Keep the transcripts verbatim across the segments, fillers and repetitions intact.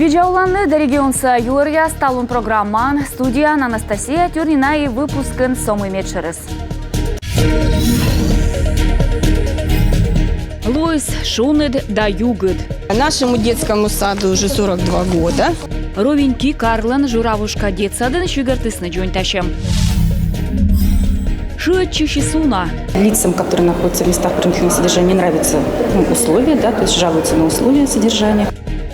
Видза оланныд! Регионса юӧръяс талун программаын. Студияын Анастасия Тюрнина. И выпускын со мый медшӧрыс. Лоис шоныд да югыд. Нашему детскому саду уже сорок два года. Ровеньки карлӧн Журавушка детсадын сигӧртісны дзоньтасьӧм. Шыӧдчысьыс уна. Лицам, которые находятся в местах принудительного содержания, не нравятся, ну, условия, да, то есть жалуются на условия содержания.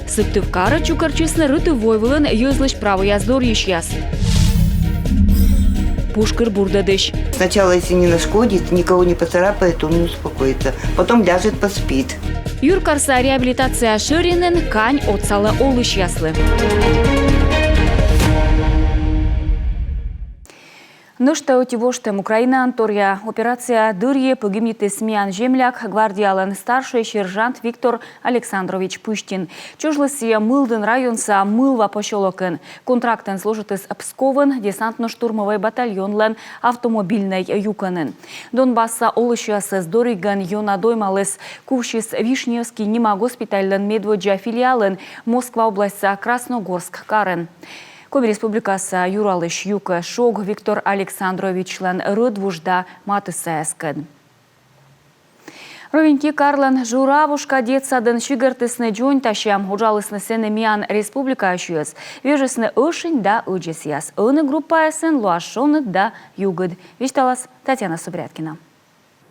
Сыктывкарӧ чукӧртчисны Рытыв-Войвылын йӧзлысь правояс дорйысьяс. Пушкыр бурдӧдысь. Сначала, если не нашкодит, никого не поцарапает, он не успокоится. Потом ляжет, поспит. Юркарса реабилитация шӧринын кань отсалӧ олысьяслы. Нӧшта ӧти воштӧм. Украинаын торъя операция дырйи погибнитіс миян земляк, гвардиялӧн старшӧй сержант Виктор Александрович Пыстин. Чужліс сійӧ Мылдін районса Мылва посёлокын. Контрактӧн служитіс Псковын десантно-штурмовӧй батальонлӧн автомобильнӧй юкӧнын. Донбасса олысьясӧс дорйигӧн ёна доймаліс. Кувсис Вишневский нима госпитальлӧн медводдза филиалын, Москва обласьтса Красногорск карын. Коми Республикаса юралысь юкӧ шог Виктор Александровичлӧн рӧдвуж да матыссаяскӧд. Ровеньки карлӧн Журавушка детсадын сигӧртісны дзоньтасьӧм. Уджалісны сэні миян республикаысь йӧз. Вежисны ӧшинь да ӧдзӧсъяс. Ӧні группаясын лоас шоныд да югыд. Висьталас Татьяна Супряткина.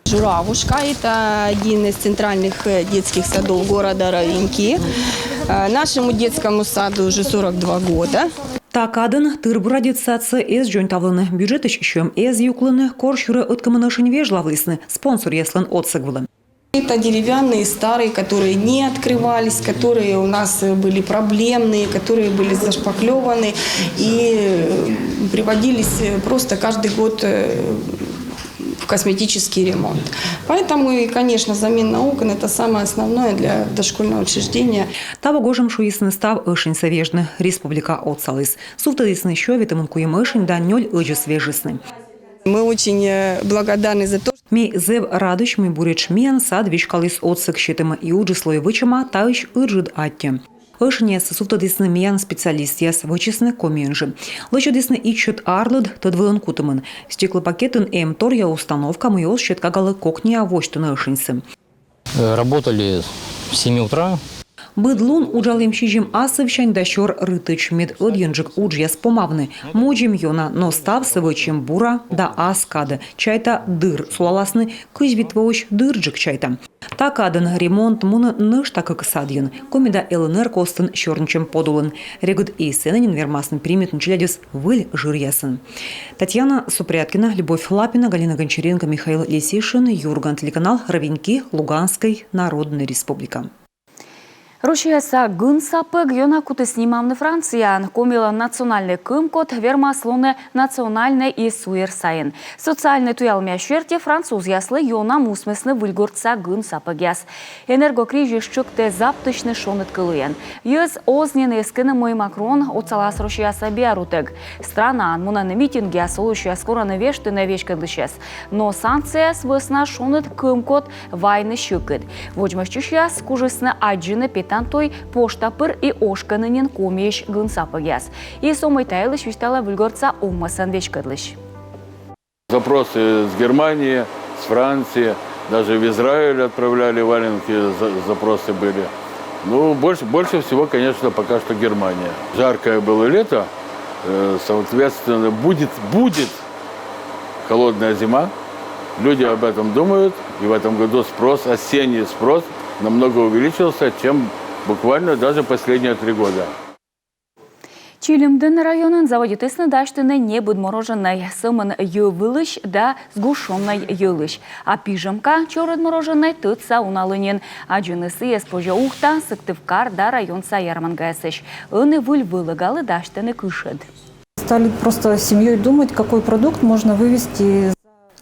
Журавушка — это один из центральных, э, детских садов города Ровеньки. Э, нашему детскому саду уже сорок два года. Та кадын тыр-бура детсадсӧ эз дзоньтавлыны, бюджетысь сьӧм эз юклыны, корсюрӧ ӧткымын ӧшинь вежлавлісны спонсоръяслӧн отсӧг вылӧ. Это деревянные, старые, которые не открывались, которые у нас, э, были проблемные, которые были зашпаклеваны и, э, приводились, э, просто каждый год, э, в косметический ремонт. Поэтому и, конечно, замена окон — это самое основное для дошкольного учреждения. Таво гожӧм шуисны став ӧшиньсӧ вежны. Республика отсаліс. Сувтӧдісны сё ветымын куим ӧшинь да нёль ӧдзӧс вежисны. Мы очень, э, благодарны за то, что... Ми зэв радӧсь, мый буретш миян сад веськаліс отсӧг сетӧмӧ и уджыс лои вӧчӧма таысь ыджыд аттьӧ. Ӧшиньяссӧ сувтӧдісны миян специалистъяс, вӧчисны Комиын жӧ. Лӧсьӧдісны ичӧт арлыд тӧд вылын кутӧмӧн. Стеклопакетын эм торъя установка, мый оз сет кагалы кокниа восьтыны ӧшиньсӧ. Э, работали с семи утра. Быд лун уджалім сизим асывсянь да сёр рытӧдз, мед ӧдйӧджык уджъяс помавны. Мудзим ёна, но ставсӧ вӧчим бура да ас кадӧ. Чайта, дыр сулаласны, кызь вит воысь дырджык, чайта. Та кадын ремонт мунӧ нӧшта кык садйын, Коми да ЛНР костын сёрнитчӧм подулын. Регыд и сэні нин вермасны примитны челядьӧс выль жыръясын. Татьяна Супряткина, Любовь Лапина, Галина Гончаренко, Михаил Лисишин, «Юрган» телеканал, Ровеньки, Луганскӧй Народнӧй Республика. Россияса гын сапӧг ёна кутіс нимавны Францияын. Комилӧн национальнӧй кӧмкот вермас лоны национальнӧй и суйӧр сайын. Социальнӧй туялӧмъяс серти, французъяслы ёна мусмисны выльгортса гын сапӧгъяс. Энергокризис тшӧктӧ заптысьны шоныд кӧлуйӧн. Йӧз оз нин эскыны, мый Макрон отсалас Россияса биарутӧг. Странаын мунӧны митингъяс, олысьяс корӧны вештыны веськӧдлысьӧс. Но санкцияяс вӧсна шоныд кӧмкот вайны сьӧкыд. Водзмӧстчысьяс кужисны аддзыны петан туй пошта пыр и ошкӧны нин Комиысь гын сапӧгъяс. И со мый та йылысь висьталӧ выльгортса овмӧсӧн веськӧдлысь. Запросы с Германии, с Франции, даже в Израиль отправляли валенки, за-, запросы были. Ну, больше, больше всего, конечно, пока что Германия. Жаркое было лето, э, соответственно, будет, будет холодная зима. Люди об этом думают, и в этом году спрос, осенний спрос намного увеличился, чем буквально даже последние три года. Чилимдін районын заводитісны дасьтыны небыд мороженӧй, сӧмын йӧв вылысь да сгущённӧй йӧлысь. А пижӧмка чорыд мороженӧй тӧдса уна лӧнин. Аддзыны сійӧс позьӧ Ухта, Сыктывкар да районса ярмангаясысь. Ӧні выль вӧлӧгалы дасьтӧны кышӧд. Стали просто семьёй думать, какой продукт можно вывести.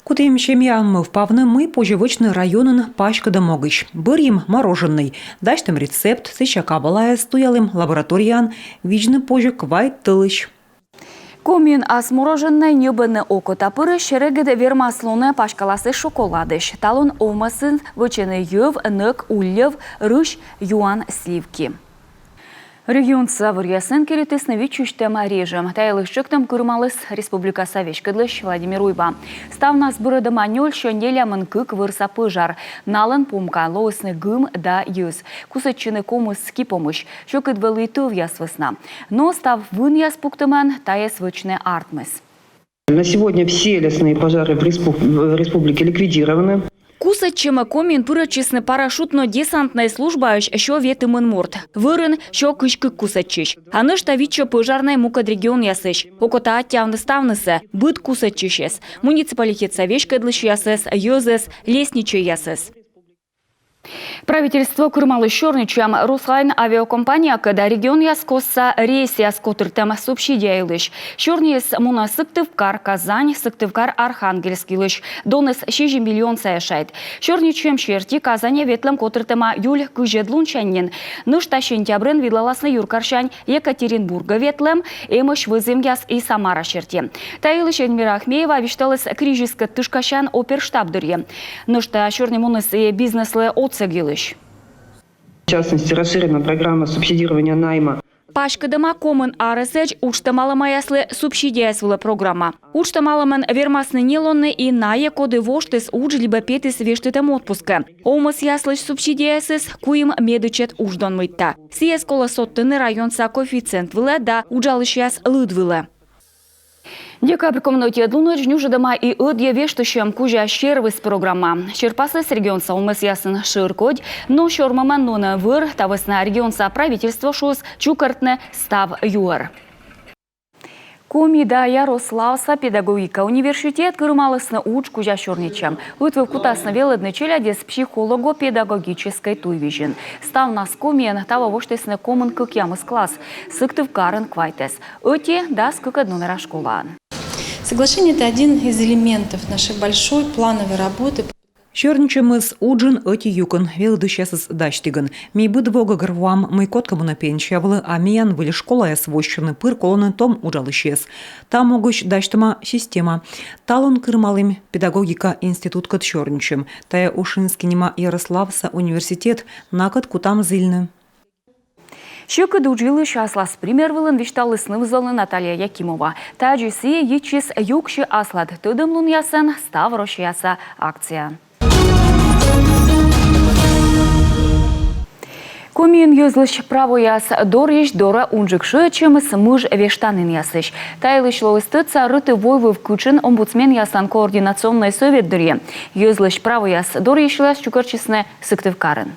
Кутім семьяӧн мӧвпавны, мый позьӧ вӧчны районын паськыдӧм могысь. Бӧрйим мороженӧй. Дасьтім рецепт, сэсся кабалаяс туялім лабораторияын, видзны позьӧ квайт тӧлысь. Комиын ас мороженӧй ньӧбӧны окотапырысь, регыд вермас лоны паськаласӧ шоколадысь. Талун овмӧсын вӧчӧны йӧв, нӧк, уль йӧв, рысь, юан сливки. Регионса вӧръясын кельтісны виччысьтӧм режим. Та йылысь чӧктӧм кырымаліс республикаса веськӧдлысь Владимир Уйба. Ставнас бырӧдӧма нёль сё нелямын кык вӧрса пӧжар. Налӧн помка лоисны гым да йӧз. Кусӧдчыны ковмис ки помысь. Сьӧкыд вӧлі тӧвъяс вӧсна. Но став вынъяс пуктӧмӧн тайӧс вӧчны артмис. На сегодня все лесные пожары в респуб-, в республике ликвидированы. Кусӧдчӧмӧ Комиын пырӧдчисны парашютно-десантнӧй службаысь сё ветымын морт. Вӧрын сё кызь кык кусӧдчысь. А нӧшта вит сё пӧжарнӧй мукӧд регионъясысь. Окота аттьӧавны ставнысӧ, быд кусӧдчысьӧс: муниципалитетса веськӧдлысьясӧс, йӧзӧс, лесничӧйясӧс. Правительство кырымаліс сёрнитчӧм Руслайн авиакомпаниякӧд регионъяс костса рейсъяс котыртӧм субсидия йылысь. Сёрниыс мунӧ Сыктывкар — Казань, Сыктывкар — Архангельск йылысь. Доныс сизим миллион сайӧ шайт. Сёрнитчӧм серти Казаньӧ ветлӧм котыртӧма июль кызьӧд лунсянь нин. Нӧшта сентябрын видлаласны юркарсянь Екатеринбургӧ ветлӧм, эмӧсь вӧзйӧмъяс и Самара серти. Та йылысь Эльмира Ахмеева висьталіс кризискӧд тышкасян оперштаб дырйи. Нӧшта сёрни муніс и бизнеслы отсӧг йылысь. В частности, расширена программа субсидирования найма. Паськӧдӧма комын арӧсӧдз уджтӧмалӧмаяслы субсидияяс вылӧ программа. Уджтӧмалӧмӧн вермасны нелӧны и найӧ, коді воштіс удж либӧ петіс вештытӧм отпускӧ. Овмӧсъяслысь субсидияясыс куим медічӧт удждон лыддя. Сійӧс колӧ содтыны районса коэффициент вылӧ да уджалысьяс лыд вылӧ. Декабрь комын ӧтиӧд лунӧдз нюжӧдӧма и ӧдйӧ вештысьӧм кузя сервис программа. Серпасыс регионса овмӧсъясын шӧркодь, но сёрмӧмӧн нуӧны вӧр. Та вӧсна регионса правительство шуис чукӧртны став юӧр. Коми да Ярославса педагогика университет кырымалісны удж кузя сёрнитчӧм. Ӧтвыв кутасны велӧдны челядьӧс психолого-педагогическӧй туйвизьын. Ставнас Комиын таво восьтісны комын кӧкъямыс класс, Сыктывкарын квайтӧс. Ӧти дас кыкӧд номера школаын. Соглашение — это один из элементов нашей большой плановой работы. Сёрнитчӧмыс уджын ӧти юкӧн, велӧдысьясӧс дасьтігӧн. Ми быд во гӧгӧрвоам, мый кодкӧ мунӧ пенсия вылӧ, а миян выль школаяс воссьӧны, пыр колӧны том уджалысьяс. Та могысь дасьтӧма система. Талун кырымалім педагогика институткӧд сёрнитчӧм. Тайӧ Ушинский нима Ярославса университет, накӧд кутам зільны. Сьӧкыд удж йылысь аслас пример вылын висьталіс ныв-зонлы Наталья Якимова. Тадзи сійӧ йитчис «Юксьы аслад тӧдӧмлунъясӧн» ставроссияса акцияӧ. Комиын йӧзлысь правояс дорйысь дорӧ унджык шыӧдчӧмыс мыж вештанінъясысь. Та йылысь лоис тӧдса рытыв-войвыв кытшын омбудсменъяслӧн координационнӧй сӧвет дырйи. Йӧзлысь правояс дорйысьяс чукӧртчисны Сыктывкарын.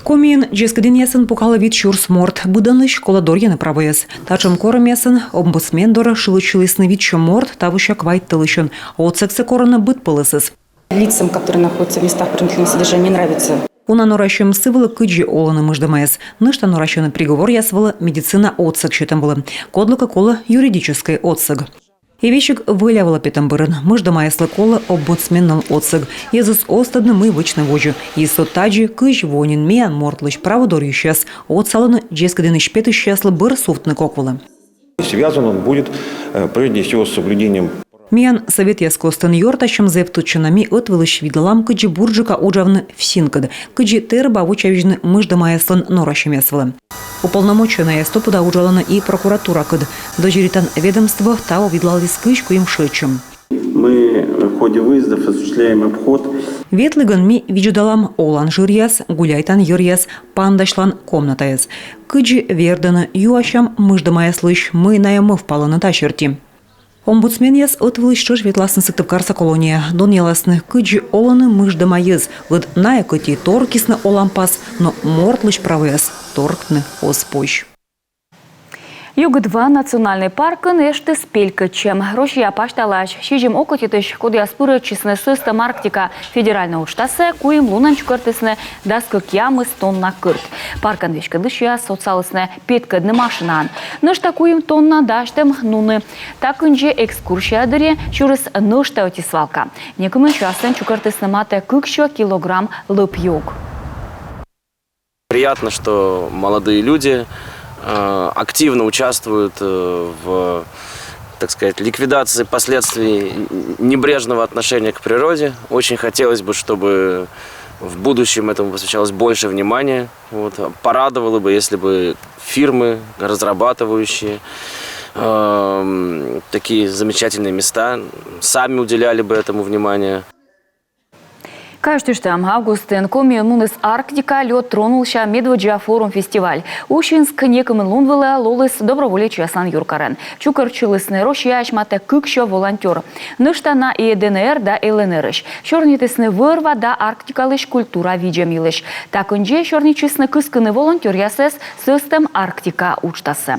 Комиын дзескыдінъясӧн пукалӧ вит сюрс морт. Быдӧнысь колӧ дорйыны правояс. Татшӧм корӧмъясӧн омбудсмен дорӧ шылысь сылісны вит сё морт тавося квайт тӧлысьӧн. Отсӧгсӧ корӧны быд пӧлӧсӧс. Лицам, которые находятся в местах принудительного содержания, не нравится. Уна норасьӧм сы вылӧ, кыдзи олӧны мыждӧмаяс. Нӧшта норасьӧны приговоръяс вылӧ, медицина отсӧг сетӧм вылӧ. Кодлыкӧ колӧ юридическӧй отсӧг. И весиг вӧля вылӧ петӧм бӧрын мыждӧмаяслы колӧ омбудсменлӧн отсӧг. Йӧзыс оз тӧдны, мый вӧчны водзӧ. И со тадзи, кызь во нин миян мортлысь право дорйысьяс отсалӧны дзескыдінысь петысьяслы бӧр сувтны кок вылӧ. Связан он будет, э, прежде всего с соблюдением. Миян сӧветъяс костын ёртасьӧм зэв тӧдчана. Ми ӧтвылысь видлалам, кыдзи бурджыка уджавны ФСИН-кӧд, кыдзи тэрыба вочавидзны мыждӧмаяслӧн норасьӧмъяс вылӧ. Уполномоченнӧйяс топыда уджалӧны и прокуратуракӧд. Дӧзьӧритан ведомство таво видлаліс кызь куим шыӧдчӧм. Мы в ходе выездов осуществляем обход. Ветлігӧн ми видзӧдалам олан жыръяс, гуляйтан йӧръяс, паныдасьлан комнатаяс. Кыдзи вердӧны, юасям мыждӧмаяслысь, мый найӧ мӧвпалӧны та серти. Омбудсменъяс ӧтвылысь тшӧтш ветласны Сыктывкарса колонияӧ, донъяласны, кыдзи олӧны мыждӧма йӧз, ӧд найӧ кӧть и торкисны оланпас, но мортлысь правояс торкны оз позь. Югыд ва национальнӧй паркын эштіс пелькӧдчӧм. Россия пасьталаысь сизим окотитысь, кодъяс пырӧдчисны сӧстӧм Арктика федеральнӧй уджтасӧ, куим лунӧн чукӧртісны дас кӧкъямыс тонна кӧрт. Паркӧн веськӧдлысьяс отсалісны петкӧдны машинаӧн. Нӧшта куим тонна дасьтӧм нуны. Та кындзи экскурсия дырйи сюрис нӧшта ӧти свалка. Некымын часӧн чукӧртісны матӧ кык сё килограмм лӧп ёг. Приятно, что молодые люди, э, активно участвуют, э, в, так сказать, ликвидации последствий небрежного отношения к природе. Очень хотелось бы, чтобы В будущем этому посвящалось больше внимания. Вот. Порадовало бы, если бы фирмы, разрабатывающие эм, такие замечательные места, сами уделяли бы этому внимание. Казьтыштам, августын Комиын муніс «Арктика. Лёд тронулся» медводдза форум-фестиваль. Усинск некымын лун вылӧ лоис доброволечьяслӧн юркарӧн. Чукӧртчылісны Россияысь матӧ кыксё волонтёр. Нӧшта на и ДНР да ЛНР-ысь. Сёрнитісны вӧр-ва да Арктикалысь культура видзӧм йылысь. Та кындзи сёрнитчисны кыскыны волонтёръясӧс сӧстӧм «Арктика» уджтасӧ.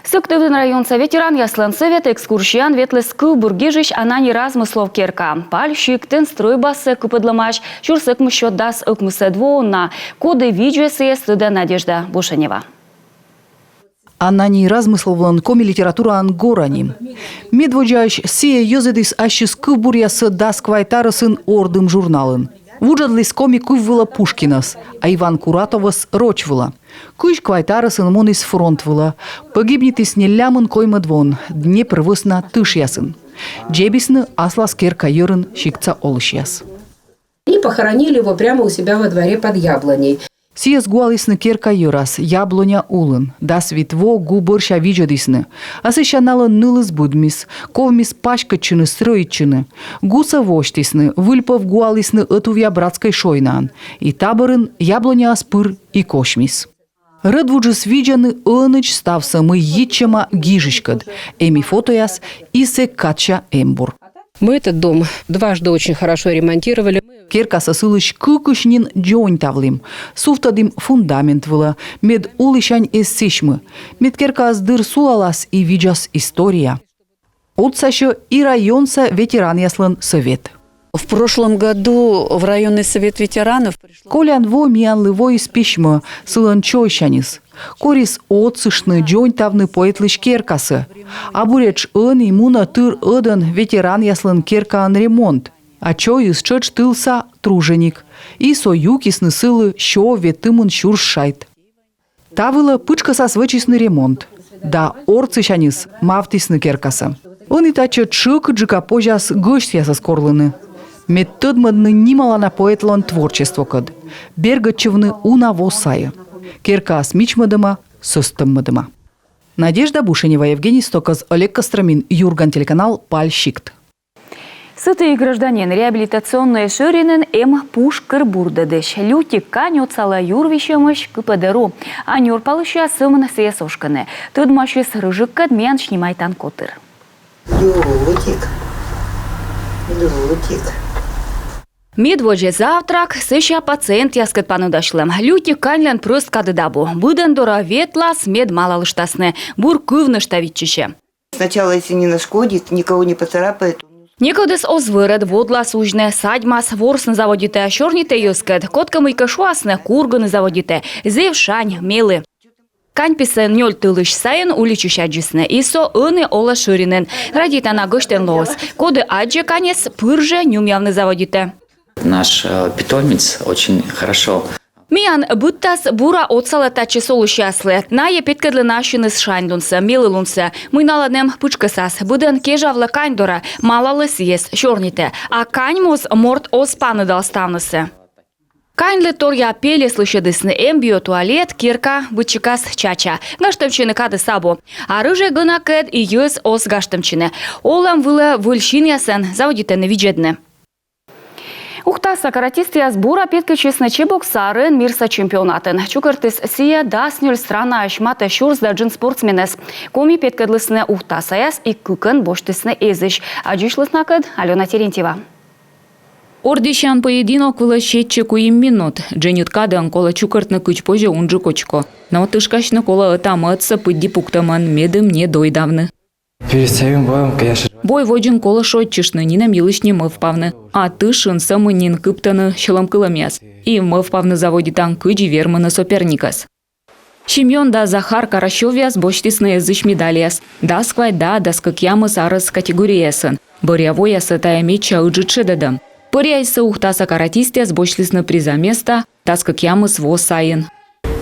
Сыктывдін районса ветеранъяслӧн сӧвет экскурсияӧн ветліс кывбур гижысь Анани Размыслов керкаӧ. Паль сиктын стрӧйбасӧ кыпӧдлӧмаӧсь сюрс ӧкмыссё дас ӧкмысӧд воын на. Коді видзӧ сійӧс, тӧдӧ Надежда Бушенева. Анани Размысловлӧн коми литератураын «Гора» ним. Медводдзаысь сійӧ йӧзӧдіс ассьыс кывбуръяссӧ дас квайт арӧсын «Ордым» журналын. Вуджӧдліс коми кыв вылӧ Пушкинӧс, а Иван Куратовӧс — роч вылӧ. Кызь квайт арӧсын муніс фронт вылӧ. Погибнитіс нелямын коймӧд воын Днепр вӧсна тышъясын. Дзебисны аслас керка йӧрын сиктса олысьяс. И похоронили его прямо у себя во дворе под яблоней. Сійӧс гуалісны керка йӧрас, яблоня улын. Дас вит во гу бӧрся видзӧдісны. А сэсся налӧн нылыс быдмис, ковмис паськӧдчыны, стрӧитчыны. Гусӧ восьтісны, выльпӧв гуалісны ӧтувъя братскӧй шойнаӧн. И та бӧрын яблоняыс пыр и косьмис. Рӧдвужыс видзӧны ӧнӧдз ставсӧ, мый йитчӧма гижыськӧд. Эм и фотояс, и сэк кадся эмбур. Мы этот дом дважды очень хорошо ремонтировали. Керкасӧ сылысь кыкысь нин дзоньтавлім. Сувтӧдім фундамент вылӧ, мед улысянь эз сісьмы. Мед керкаыс дыр сулалас и видзас история. Отсасьӧ и районса ветеранъяслӧн сӧвет. В прошлом году в районный совет ветеранов пришло... Колян во миянлы воис письмӧ сылӧн чойсяньыс. Корис отсыштны, дзоньтавны поэтлысь керкасӧ. А буретш ӧні мунӧ тыр ӧдӧн ветеранъяслӧн керкаын ремонт. А чойыс тшӧтш тылса труженик. И со юкисны сылы сё ветымын сюрс шайт. Та вылӧ пытшкӧсас вӧчисны ремонт да ортсысяньыс мавтісны керкасӧ. Ӧні татчӧ тшӧкыдджыка позяс гӧсьтъясӧс корлыны. Мед тӧдмӧдны нималана поэтлӧн творчествокӧд. Бергӧдчывны уна во сайӧ. Керкаыс мичмӧдӧма, сӧстӧммӧдӧма. Надежда Бушенева, Евгений Стокоз, Олег Костромин, «Юрган» телеканал, Паль сикт. «Сытый гражданин» реабилитационнӧй шӧринын эм пушкыр бурдӧдысь. Лютик кань отсалӧ юр висьӧмысь КПД ру. А нёрпалысьяс сӧмын сійӧс ошкӧны. Тӧдмасис рыжиккӧд миян снимайтан котыр. Лютик. Лютик. Медводдза завтрак, сэсся пациентъяскӧд паныдасьлӧм. Лютик каньлӧн прӧст кадыд абу. Быдӧн дорӧ ветлас, мед малалыштасны. Бур кыв нӧшта виччысьӧ. Сначала, если не нашкодит, никого не поцарапает. Некодӧс оз вӧрӧд, водлас узьны, садьмас, ворсны заводитӧ, сёрнитӧ йӧзкӧд. Кодкӧ мыйкӧ шуасны, кургыны заводитӧ. Зэв шань, мелі. Каньписӧ нёль тӧлысь сайын уличысь аддзисны. И со ӧні олӧ шӧринын. Радейтана, гӧсьтӧм лоас. Коді аддзӧ каньӧс, пыр жӧ нюмъявны заводитӧ. Наш э, питомец очень хорошо. Миян быдтас бура отсалӧ татчӧс олысьяслы. Найӧ петкӧдлӧны ассьыныс шаньлунсӧ, мелілунсӧ. Мый налӧн эм пытшкӧсас. Быдӧн кежавлӧ кань дорӧ, малалӧ сійӧс, сёрнитӧ. А кань моз морт оз паныдал ставнысӧ. Каньлы торъя пельӧс лӧсьӧдісны: эм биотуалет, керка быдсикас чача. Гажтӧмтчыны кадыс абу. А рыжӧй гӧнакӧд и йӧз оз гажтӧмтчыны. Олӧм вылӧ выль синъясӧн заводитӧны видзӧдны. Ухтаса каратистъяс бура петкӧдчисны Чебоксарын мирса чемпионатын. Чукӧртіс сійӧ дас нёль странаысь матӧ сюрс да джын спортсменӧс. Коми петкӧдлісны ухтасаяс и кыкӧн босьтісны эзысь. Аддзысьліс накӧд Алёна Терентьева. Ордйысян поединок вылӧ сетчӧ куим минут. Дженьыд кадӧн колӧ чукӧртны кыдз позьӧ унджык очко. Но тышкасьны колӧ ӧта-мӧдсӧ пыдди пуктӧмӧн, медым не дойдавны. Перед самим боем, конечно же. Бой водзын колӧ шойччыштны, нинӧм йылысь не мӧвпавны. А тышын сӧмын нин кыптӧны сьӧлӧмкылӧмъяс. И мӧвпавны заводитан, кыдзи вермыны соперникӧс. Семён да Захар Карасёвъяс босьтісны эзысь медальяс дас квайт да дас кӧкъямыс арӧс категорияясын. Бӧръя воясӧ тайӧ медся ыджыд шедӧдӧм. Бӧръяысьсӧ ухтаса каратистъяс босьтлісны приза места дас кӧкъямыс во сайын.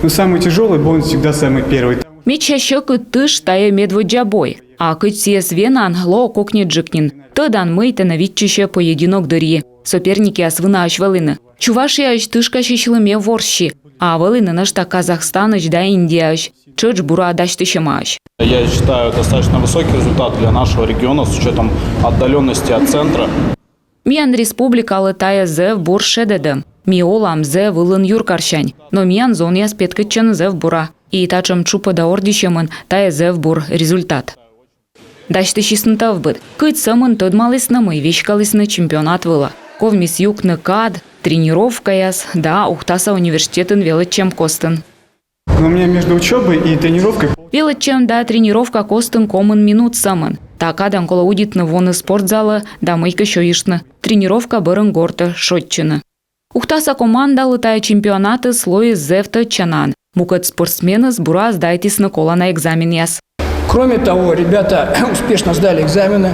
Ну, самый тяжелый бой, он всегда самый первый. Медся сьӧкыд тыш — тайӧ медводдза бой. А кыдз сійӧс венан, лоӧ кокньыджык нин. Тӧдан, мый тэнӧ виччысьӧ поединок дырйи. Соперникъяс вынаӧсь вӧліны. Чувашияысь тышкасьысьлы ме ворсси, а вӧліны нӧшта Казахстанысь да Индияысь. Тшӧтш бура дасьтысьӧмаӧсь. Я считаю, достаточно высокий результат для нашего региона с учетом отдаленности от центра. Миян республикалы тайӧ зэв бур шедӧдӧм. Ми олам зэв ылын юркарсянь, но миян зонъяс петкӧдчӧны зэв бура. И татшӧм тшупӧда ордйысьӧмын тайӧ зэв бур результат. Дасьтысисны тӧвбыд. Кыдз сӧмын тӧдмалісны, мый веськалісны чемпионат вылӧ. Ковмис юкны кад, тренировкаяс да Ухтаса университетын велӧдчӧм костын. Но у меня между учебой и тренировкой Велӧдчӧм да тренировка костын комын минут сӧмын. Та кадӧн колӧ удитны воны спортзалӧ да мыйкӧ сёйыштны. Тренировка бӧрын гортӧ шойччыны. Ухтаса командалы тайӧ чемпионатыс лоис зэв тӧдчанаӧн. Мукӧд спортсменыс бура сдайтісны колана экзаменъяс. Кроме того, ребята успешно сдали экзамены.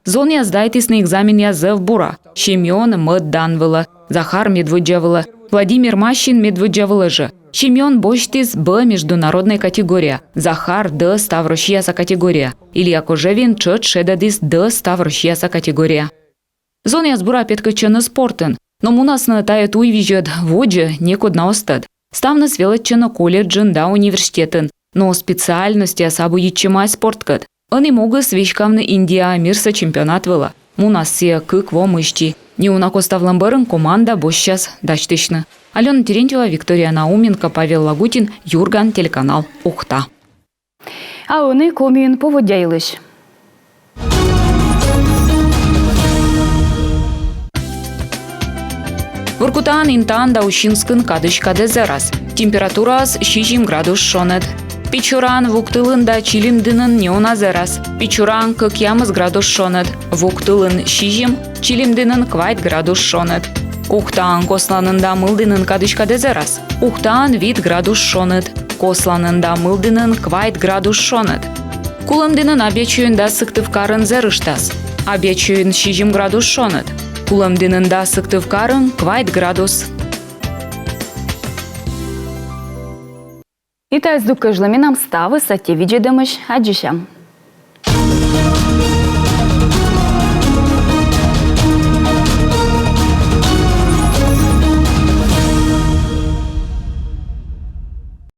Зонъяс сдайтісны экзаменъяс зэв бура. Семён мӧд дан вылӧ, Захар медводдза вылӧ, Владимир Мащин медводдза вылӧ жӧ. Семён босьтіс Б международнӧй категория, Захар Д став Россияса категория. Илья Кожевин тшӧтш шедӧдіс Д став Россияса категория. Зонъяс бура петкӧдчӧны спортын, но мунасны тайӧ туйвизьӧд водзӧ, некод на оз тӧд. Ставныс велӧдчӧны колледжын да университетын, но специальностьяс абу йитчӧмаӧсь спорткӧд. Ӧні могыс веськавны Индияӧ мирса чемпионат вылӧ. Мунас сійӧ кык во мысти. Неуна коставлӧм бӧрын команда босьтчас дасьтысьны. Алёна Терентьева, Виктория Науменко, Павел Лагутин, «Юрган» телеканал, Ухта. А ӧні Комиын поводдя йылысь. Воркутаын, Интаын да Усинскын кадысь кадӧ зэрас. Температураыс сизим градус шоныд. Печораын, Вуктылын да Чилимдінын неуна зэрас. Печораын кӧкъямыс градус шоныд. Вуктылын сизим, Чилимдінын квайт градус шоныд. Ухтаын, Косланын да Мылдінын кадысь кадӧ зэрас. Ухтаын вит градус шоныд. Косланын да Мылдінын квайт градус шоныд. Кулӧмдінын, Абъячойын да Сыктывкарын зэрыштас. Абъячойын сизим градус шоныд. Кулӧмдінын да Сыктывкарын квайт градус. И тайӧ здук кежлӧ менам ставыс. Аттьӧ видзӧдӧмысь, аддзысям.